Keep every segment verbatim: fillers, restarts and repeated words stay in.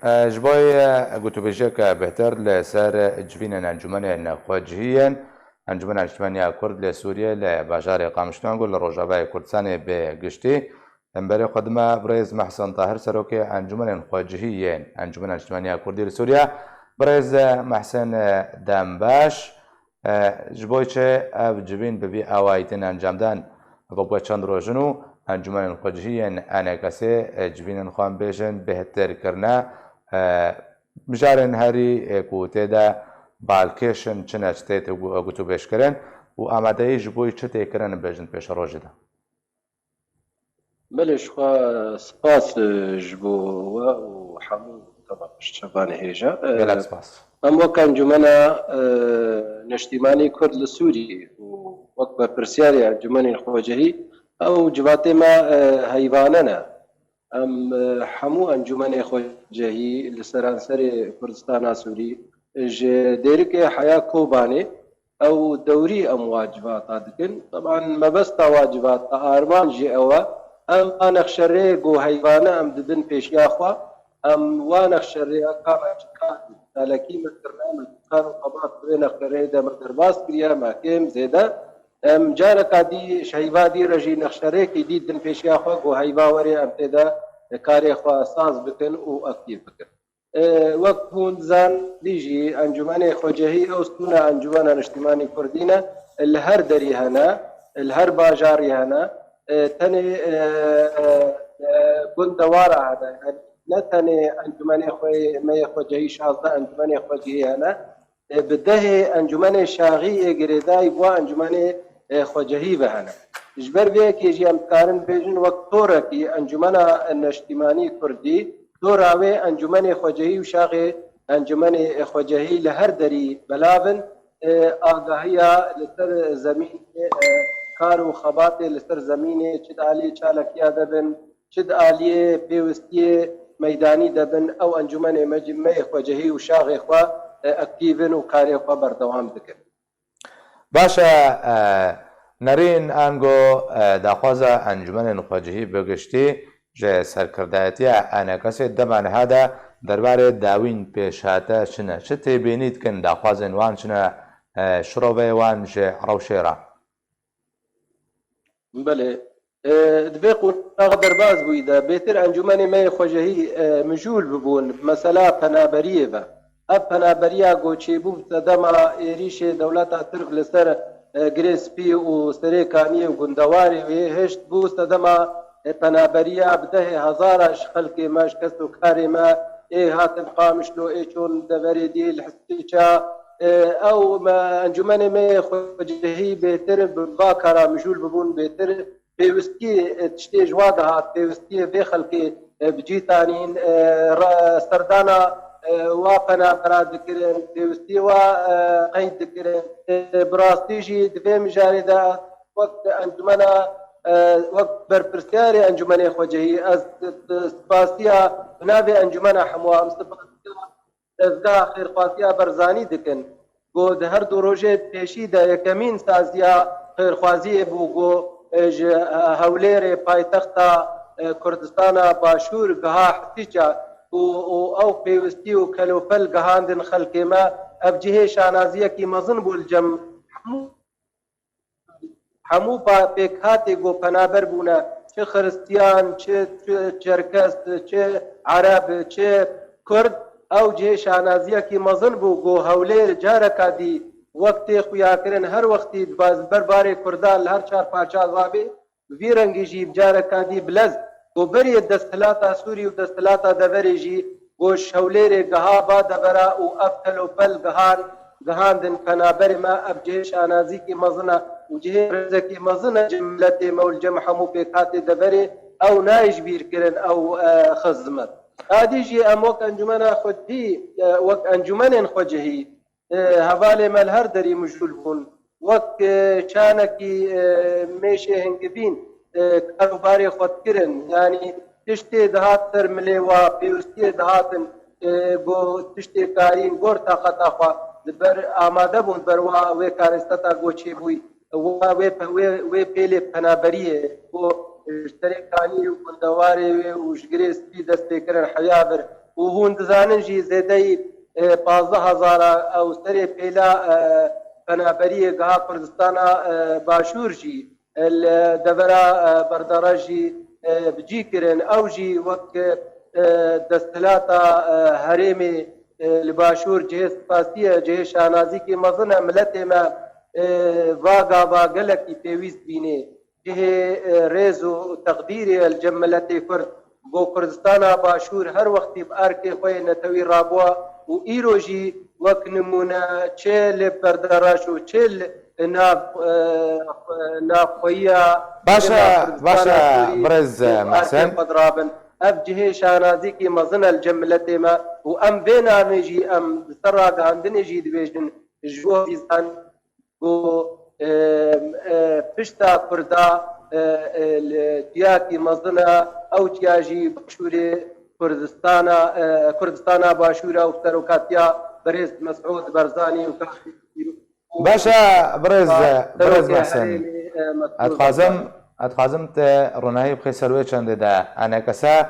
Ji bo gotûbêjiyeke bêhtir li ser civînên encûmenên xwecihî yên Encûmena Niştimaniya Kurd li Sûriyê li bajarê Qamişlo Ango li Rojavayê Kurdistanê bi giştî, em berê xwe dime birêz Mehsen Tahir, serokê Encûmenên Xwecihî yên Encûmena Niştimaniya Kurdî li Sûriye. Birêz Mehsen, dembaş. Ji bo çi ev civîn bi vî awayî tên encamdan? Vebûye çend roj in û encûmenên xwecihî yên ENKSê civînên xwe em bêjin bêhtir kirine. Mijarên herî ku tê de balkêş in çi ne, çi tê gotûbêjkirin û amadeyî ji bo çi tê kirin, bêjin pêşerojê de. Belê, ji xwe spas, e, ji bo we û hemû temaşevanê hêja. E, Gelek spas. Em wek encûmena, e, neştîmanî Kurd li Sûriyê û wek berpirsiyarê encûmenên xwecihî, ew civatê me, e, heyvane ne. Em, e, hemû encûmenê xwecihî li seranserê Kurdistana Sûrî, e, ji Dêrikê heya Kobanê, ew dewrî em wa civata dikin. Teban mebesta wa civata, armanc jî ew e. Em a nexşerê ku heyvane em didin pêşiya xwe. Em wa nexşerê, ka me çi kar, çalakî me kirine, me çi kar û xebat bi vê nexşerê de me derbas kiriye, me kêm zêde. Em careka dî ji heyva dî re jî nexşerêkî dî din pêşiya xwe ku heyva were em tê de karê xwe saz bikin û aktîv bikin. E, wek hûn dizan, dî jî encûmenê xwecehî ew stûna encûmena niştîmanî kurdî ne, li her derî hene, li her bajarî hene. E, tenê, e, e, e, gundewara hene. Yani ne tenê encûmenê xwe, me yê xwecehî, şazdeh encûmenê xwecihî hene. E, bi dehê encûmenê şaxî ê girêdayî bi wa encûmenê, e, xwecehî ve hene. Ji ber vê yekê jî em dikarin bêjin wek torekî encûmena neştîmanî kurdî, tora wê encûmenê xwecehî û şaxê encûmenê xwecehî li her derî belav in, e, agahiya li ser zemînê, e, kar û xebatê li ser zemînê, çi di aliyê çalakiya de bin, çi di aliyê pêwistiyê meydanî de bin, ew encûmenê me jî me yê xwecehî û şaxê xwe, e, aktîv in û karê xwe berdewam dikin. Baş e, e, Nerîn Ango, e, daxwaza encûmenên xwecihî bi giştî ji serkirdayetiya ENKSê dema niha de derbarê dawîn pêşhate çi ne? Çi têbînî dikin? Daxwazên wan çi ne? E, şiroveyê wan ji rewşê re? Belê. E, di vê qonaxa derbas bûyî de, bêtir encûmenê me yê xwecehî, e, mijûl bibûn, mesela penaberiyê ve. Ev penaberiya ku çêbû bi sedema êrîşê dewleta Tirk li ser, e, Girê Spî û Serê Kaniyê û gundewarê wê hişt bû sedema, e, penaberiya bi dehê hezara ji xelkê me, ji kes û karê me, ê hatin Qamişlo, ê çûn deverê dî li Histîça, e, ew me, encûmenê me yê xwecehî bêtir bi va kara mijûl bibûn, bêtir pêwistiyê, e, tiştê ji wa dihat, pêwistiyê vê xelkê, e, bi cî tanîn, e, re-, serdana, e, wa penabera dikirin, pêwistiyê wa, e, qeyd dikirin. E, bi rastî jî di vê mijarê de wek encûmena, e, wek berpirsiyarê encûmenê xwecehî, ez, e, spasiya bi navê encûmena hemû em spasiya dezgeha xêrxwaziya Berzanî dikin. Ku di her du rojê pêşî de yekemîn saziya xêrxwaziyê bû ku, e, ji, e, Hewlêrê paytexta, e, Kurdistana Başûr giha Histîça û, û ew pêwistî û kelopel gihandin xelkê me. Ev cihê şanaziyekî mezin bû li cem hemû hemû pa-, pêkhatê ku penaber bûne, çi xiristiyan, çi, çi çerkes, çi ereb, çi kurd, ew cihê şanaziyekî mezin bû ku Hewlêr careka dî wek tê xuyakirin her wextî di baz-, ber barê kurdan li her çar parça avabê, bi vî rengî jî careka dî bilez ku berê desthilata Sûrî û desthilata deverê jî ku ji Hewlêrê giha va devera û ev telopel gihan, gihandin penaberê me, ev cihê şanazîkî mezin e û cihê rêzekî mezin e ji miletê me û li cem hemû pêkhatê deverê, ew nayê ji bîr kirin ew, e, xizmet. Dadî jî em wek encûmena xwecihî, e, wek encûmenên xwecihî, e, hevalê me li her derî mijûl bûn. Wek, e, çanekî, e, mêşê hingivîn, e, kar û barê xwe dikirin. Yanî tiştê dihat ser milê wa, pêwistiyê dihatin, e, bo tiştê karîn gor taqeta xwe, li ber amade bûn ber wa wê karê seta ku çêbûyî. Wa wê pe-, wê, wê pêlê penaberiyê ku ji Serê Kaniyê û gundewarê wê û ji Girê Spî dest pê kirin heya vir, û hûn dizanin jî zêdeyî, e, pazdeh hezar a ew serê pêla, e, penaberiyê giha Kurdistana, e, Başûr jî, e, li devera, e, Berdere jî, e, bi cî kirin. Ew jî wek, e, desthilata, e, herêmê, e, li Başûr cihê spasî ye, cihê şanazîkî mezin e. Miletê me, e, va gava gelekî pêwîst bînê. Cihê, e, rêz û teqdîrê ye li cem miletê Kurd. Go Kurdistana Başûr her wextî bi erkê xwe yê netewî rabûa û îro jî wek nimûne çi li Berdereş û çi li nav, e, navxweyiya Baş e, gela baş e, Kurdistana Sûrî birêz, e, û erkê Mehsen. Xwe dirabin. Ev cihê şanazîkî mezin e li cem miletê me û em vê namê jî em di ser ragihandinê jî dibêjin ji bo vîzan. Ku, e, e, pişta Kurda, e, e, li ciyakî mezin e, ew ciya jî Başûrê Kurdistana, e, Kurdistana Başûr e û serokatiya birêz Mesûd Barzanî û Baş e, birêz, birêz Serokê Mehsen. Herêmê, e, Mesûd Ez dixwazim, Barzanî. ez dixwazim te ronahî bixê ser wê çendê de. Enekese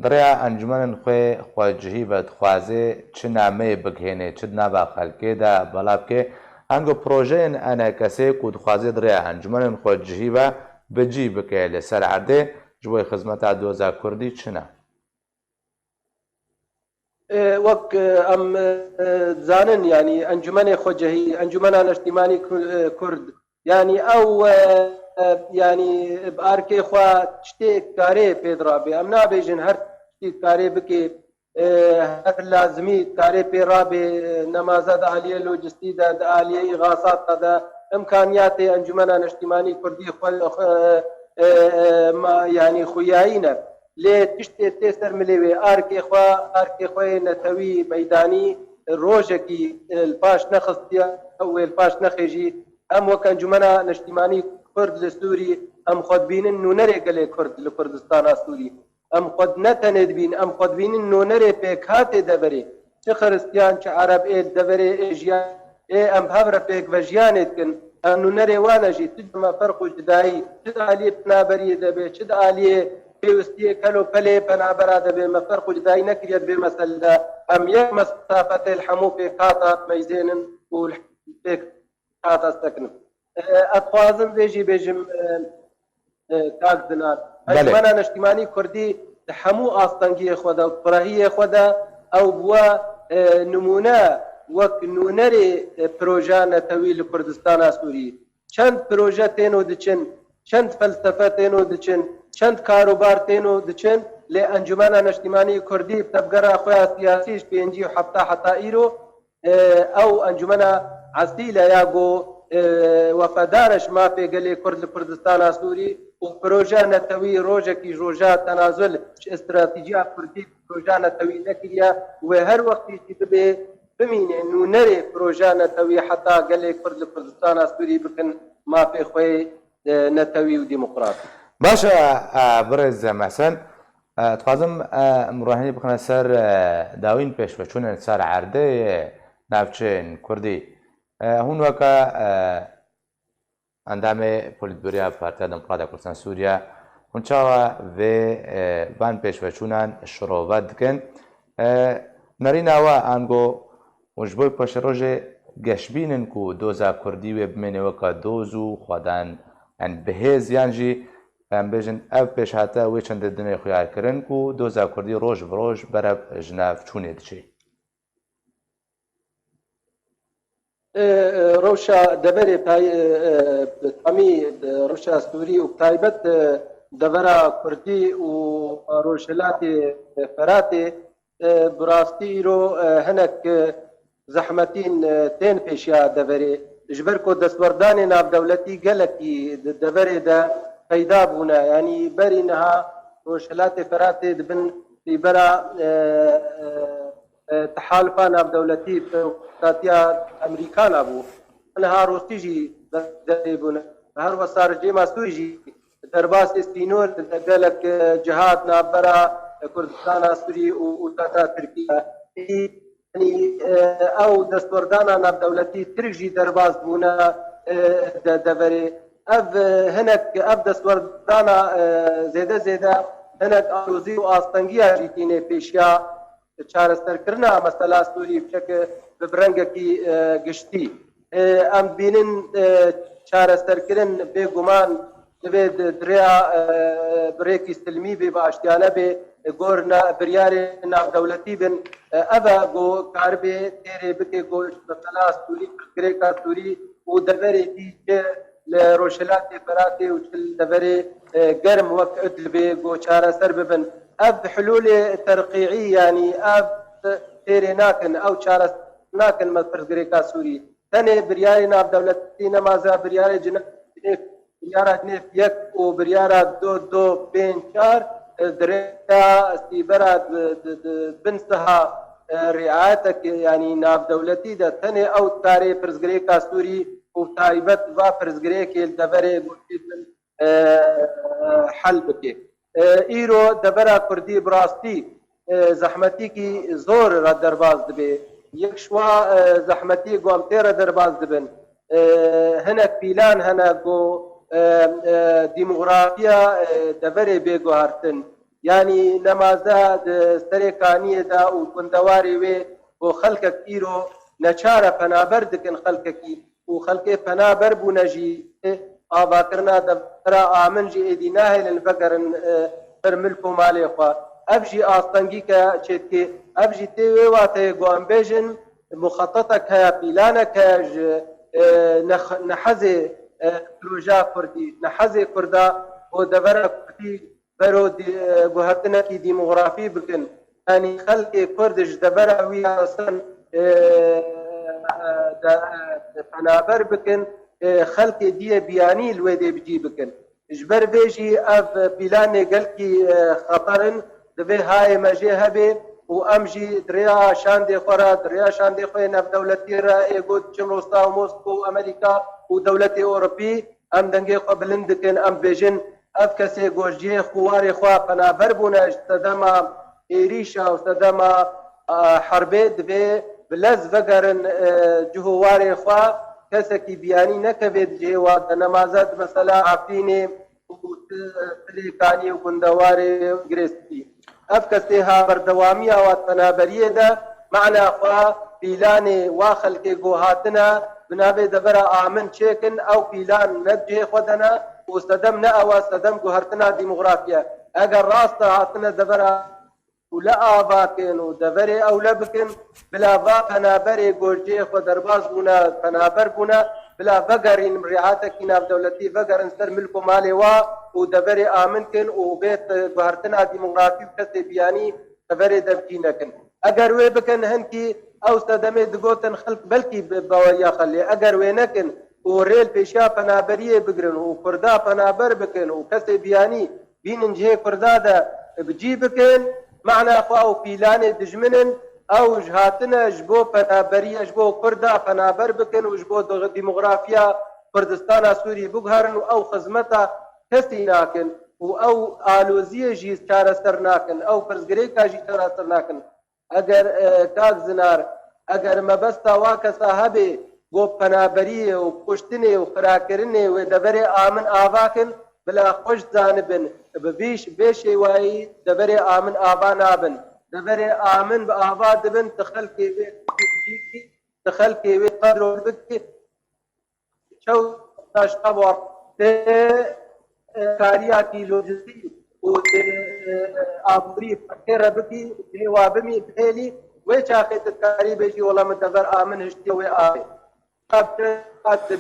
di rêya encûmenên xwe xwecihî ve dixwaze çi nameyê bigihêne, çi di nava xelkê de bela bike. Ango projeyên enekesê ku dixwaze di rêya encûmenên xwecihî ve bi cî bike li ser erdê ji bo xizmeta doza kurdî çi ne? E, wek, e, em, e, zanin, yanî Encûmenê Xwecehî, Encûmena Neştîmanî Ku-, e, Kurd, yanî ew, e, e, yanî bi arkê xwe tiştê karê pê dirabe. Em nabêjin her tiştî karê bike, e, her lazimî karê pê rabe, e, nemaza di aliyê lojistî de, di aliyê îxasata de, imkaniyatê Encûmena Neştîmanî Kurdî xwe, xwe, e, e, ma, yanî xuyayî ne. Lê tiştê tê ser milê wê, arkê xwe, arkê xwe yê netewî meydanî rojekî, e, li paş nexistiye, ew wê li paş nexê jî. Em wek Encûmena Neştîmanî Kurd li Sûrî, em xwe dibînin nûnerê gelê Kurd li Kurdistana Sûrî. Em xwe ne tenê dibîn, em xwe dibînin nûnerê pêkhatê deverê. Çi Xiristiyan, çi Ereb ê li deverê ê jiyan, ê em bi hev re pêk ve jiyanê dikin. Em nûnerê wan e jî, tu me ferq û cudayî, çi di aliyê penaberiyê de be, çi di aliyê pêwistiyê kel û pelê penabera de be, me ferq û cudayî nekiriye di vê meselê de. Em yek mesafetê li hemû pêkhata meyzênin û li pêk hata sekinin. E, ez dixwazim vê jî bêjim, e, e, kak Dinar. Belê. Encûmena Neştîmanî Kurdî di hemû astengiyê xwe de, firehiyê xwe de ew bûye, e, nimûne wek nûnerê, e, proja netewî li Kurdistana Sûrî. Çend proje têno diçin, çend felsefe têno diçin, çend karobar têno diçin, lê Encûmena Neştîmanî Kurdî tevgera xwe ya siyasî ji pêncî û hefta heta îro e, ew encûmena esîl e ya ku, e, wefadar e ji mafê gelê Kurd li Kurdistana Sûrî û projeya netewî rojekî ji roja tenazul ji stratejiya Kurdî projeya netewî nekiriye û wê her wextî jî bibe bimîne nûnerê projeya netewî heta gelê Kurd li Kurdistana Sûrî bikin mafê xwe, e, netewî û demokratîk. Baş e, e, birêz Mehsen. E, dixwazim, e, em ronahî bixine ser, e, dawîn pêşveçûnên ser erdê yê navçeyên Kurdî. E, hûn weke, e, endamê Polîtbûroya Partiya Demokrata Kurdistan Sûriye, hûn çawa vê, e, van pêşveçûnan şirove dikin? E, nerîna we ango û ji bo paşerojê geşbîn in ku doza Kurdî wê bimêne weke doz û xwedan, yan bi hêz, yan jî em bêjin ev pêşhate wê çendê dinê xuyar kirin ku doza Kurdî roj bi roj berev ji nav çûnê diçe. E, e, rewşa deverê tay-, e, e, tamî, e, rewşa Sûrî û bi taybet, e, devera Kurdî û Rojhilatê, e, Feratê, e, bi rastî îro, e, hinek, e, zehmetîn, e, tên pêşiya deverê. Ji ber ku destwerdanê navdewletî gelekî di deverê de peyda bûne. Yanî berî niha Rojhilatê Feratê di bin rîbera, e, e, e, Tehalufa Navdewletî, Ferokatiya Amerîkana bû. Niha Rûsî jî destê bûne. Her wesa rejîma Sûrî jî derbasê sînor de gelek, e, cihat navbera, e, Kurdistana Sûrî û, û dewleta Tirkî ye. Yanî, e, ew destwerdana navdewletî Tirk jî derbas bûne, e, de, deverê. Ev, e, hinek, ev destwerdana, e, zêde zêde hinek alozî û astengiya jî tîne pêşiya çareserkirina mesela Sûrî bişeke bi rengekî, e, giştî. E, em dibînin, e, çareserkirin bêguman divê di, di rêya, e, bi rêkî silmî bê, bi aştiyane bê, e, gor na, biryarê navdewletî bin. E, ev e ku karibê têrê bike ku mesela Sûrî, pirsgirêka Sûrî û deverê dî çi li Rojhilatê Feratê û çi li deverê, e, germ wek Idlibê ku çareser bibin. Ev hilûlê terqîî, yanî ev têrê nakin, ew çareser nakin me pirsgirêka Sûrî. Tenê biryarê navdewletî, nemaza biryarê Cinê-, Cinêv, biryara Cinêv yek û biryara du du pênc çar, e, di rêya sîbera di, di, di bin siha, e, riayetek, yanî navdewletî de tenê ew karê pirsgirêka Sûrî û taybet va pirsgirêkê li deverê goşê din, e, hel bike. E, îro devera Kurdî bi rastî, e, zehmetîkî zor re derbas dibe. Yek ji wa, e, zehmetî ku em tê re derbas dibin. E, hinek pîlan hene ku, e, e, demografiya, e, deverê bê guhertin. Yanî nemaze di serê kaniyê de û gundewarê wê ku xelkek îro neçar e penaber dikin xelkekî û xelkê penaber bûne jî, avakirina devera amin jî êdî nahêlin vegerin, e, ser milk û malê xwe. Ev jî astengîke çêdikê. Ev jî tê wê wateyê ku em bêjin, muxetetek heye, pîlanek heye ji, e, nex-, nehezê, e, projeya Kurdî, nehezê Kurda û devera Kurdî bero dî-, e, guhertinekî demografî bikin. Yanî xelkê Kurd ji devera wî ya sen, e, e, de, e, penaber bikin, e, xelkê dî yê biyanî li wê dê bi cî bikin. Ji ber vê jî ev pîlanê gelkî, e, xeter in, divê hayê me jê hebe û em jî di rêya şandê xwe re, di rêya şandê xwe yê navdewletî re, ê got çi Rosta û Mosko û Amerîka û dewletê Ewropî, em dengê xwe bilind dikin, em dibêjin, ev kesê ku ji cihê xwe warê xwe penaber bûne ji sedema êrîşa û sedema, a, herbê, divê bi lez vegerin, e, cih û warê xwe, kesekî biyanî nekeve di cihê wan de, nemaze di mesela Efrînê û Silêkanî û gundewarê Girêskî. Ev kesê ha berdewamiya wa di penaberiyê de mana xwe pîlanê wa xelkê ku hatine bi navê devera amin çêkin, ew pîlan ne cihê xwe de ne û sedem ne ew e, sedem guhertina demografî ye. Eger rast e hatine devera û li ava kin û deverê ewle bikin, bila va penaberê ku cihê xwe derbas bûne, penaber bûne, bila vegerîn, riayetekî navdewletî vegerin ser milk û malê wa û deverê amin kin û bê guhertina demografî û kesê biyanî deverê de bi cî nekin. Eger wê bikin, hinkî ew sedemê digotin xelk belkî bi baweriya xwe lê. Eger wê nekin û rê li pêşiya penaberiyê bigirin û Kurda penaber bikin û kesê biyanî bînin cihê Kurda de bi cî bikin, mana xwe ew pîlanê dijmin in, ew ji hatine ji bo penaberiye, ji bo Kurda penaber bikin û ji bo de-, demografiya Kurdistana Sûrî biguherin û ew xizmeta kesî nakin û ew aloziyê jî çareser nakin, ew pirsgirêka jî çareser nakin. Eger, e, kak Zinar, eger mebesta wa kesa hebe ku penaberiyê û kuştinê û xirakirinê wê deverê amin ava kin, bila xwe jî zanibin, bi vî ş-, vê şêwayî deverê amin ava nabin. Deverê amin bi ava dibin, ti xelkê wê, ti xelkê wê qedro bikî. Çew taşka bu tê, e, kariyakî lojistî û tê, e, aborî tê re bikî, tê wa bimî bihêlî, wê çaxê tu karî bêjî, wela min dever amin hiştiye wê avê. Qat, qat,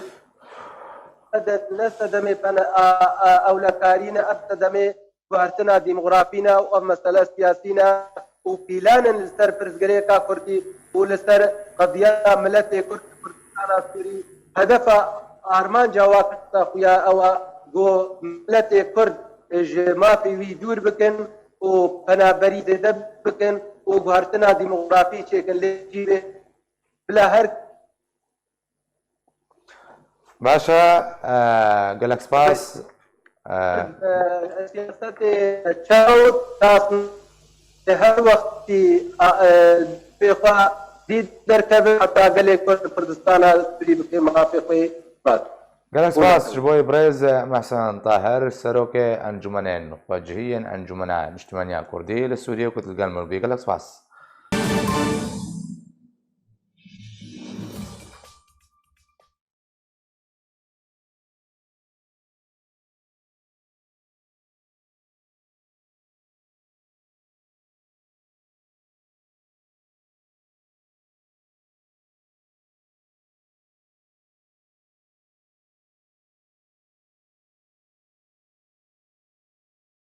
ne sedemê pene-, a, a, ewlekarî ne, ev sedemê guhertina demografî ne û ev mesele siyasî ne û pîlan in li ser pirsgirêka Kurdî û li ser qediya miletê Kurd li Kurdistana Sûrî. Hedefa, armanca wa kesa xuya ew e ku miletê Kurd ji mafê wî dûr bikin û penaberî zêde bikin û guhertina demografî çêkin lê cî bê. Bila her Baş e, e, gelek spas. E, e, siyasetê çewt, nasnasê her wextî, a, e, pê xwe dî derkeve heta gelê Kurd li Kurdistana Sûrî bike mafê xwe. Spas. Gelek spas ji bo birêz Mehsen Taher, serokê Encûmenên Xwecihiyên Encûmena Niştimaniya Kurdî li Sûriyê ku tu li gel me bûyî. Gelek spas.